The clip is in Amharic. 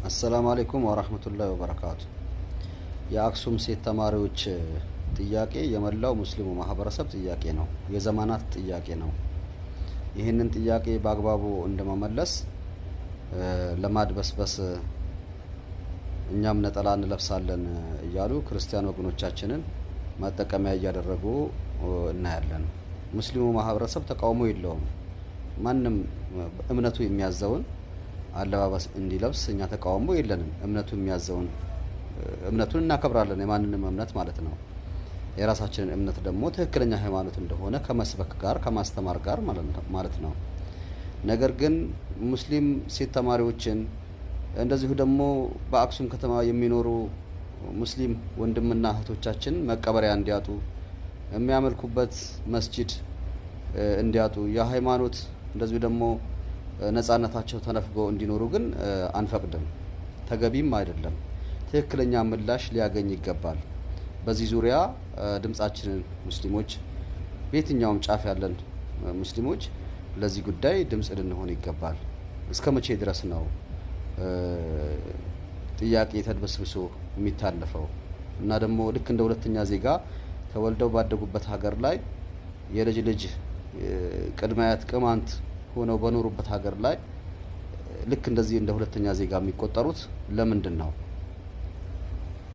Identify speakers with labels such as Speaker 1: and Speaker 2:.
Speaker 1: አሰላሙ አለይኩም ወራህመቱላሂ ወበረካቱ። የአክሱም ሴት ተማሪዎች ጥያቄ የመላው ሙስሊሙ ማህበረሰብ ጥያቄ ነው፣ የዘመናት ጥያቄ ነው። ይህንን ጥያቄ በአግባቡ እንደመመለስ ለማድበስበስ እኛም ነጠላ እንለብሳለን እያሉ ክርስቲያን ወገኖቻችንን መጠቀሚያ እያደረጉ እናያለን። ሙስሊሙ ማህበረሰብ ተቃውሞ የለውም። ማንም እምነቱ የሚያዘውን አለባበስ እንዲለብስ እኛ ተቃውሞ የለንም። እምነቱ የሚያዘውን እምነቱን እናከብራለን፣ የማንንም እምነት ማለት ነው። የራሳችንን እምነት ደግሞ ትክክለኛ ሃይማኖት እንደሆነ ከመስበክ ጋር ከማስተማር ጋር ማለት ነው። ነገር ግን ሙስሊም ሴት ተማሪዎችን እንደዚሁ ደግሞ በአክሱም ከተማ የሚኖሩ ሙስሊም ወንድምና እህቶቻችን መቀበሪያ እንዲያጡ፣ የሚያመልኩበት መስጂድ እንዲያጡ፣ የሃይማኖት እንደዚሁ ደግሞ ነጻነታቸው ተነፍገው እንዲኖሩ ግን አንፈቅድም፣ ተገቢም አይደለም። ትክክለኛ ምላሽ ሊያገኝ ይገባል። በዚህ ዙሪያ ድምጻችንን ሙስሊሞች በየትኛውም ጫፍ ያለን ሙስሊሞች ለዚህ ጉዳይ ድምጽ ልንሆን ይገባል። እስከ መቼ ድረስ ነው ጥያቄ ተድበስብሶ የሚታለፈው? እና ደግሞ ልክ እንደ ሁለተኛ ዜጋ ተወልደው ባደጉበት ሀገር ላይ የልጅ ልጅ ቅድመ አያት ቅማንት ሆነው በኖሩበት ሀገር ላይ ልክ እንደዚህ እንደ ሁለተኛ ዜጋ የሚቆጠሩት ለምንድን ነው?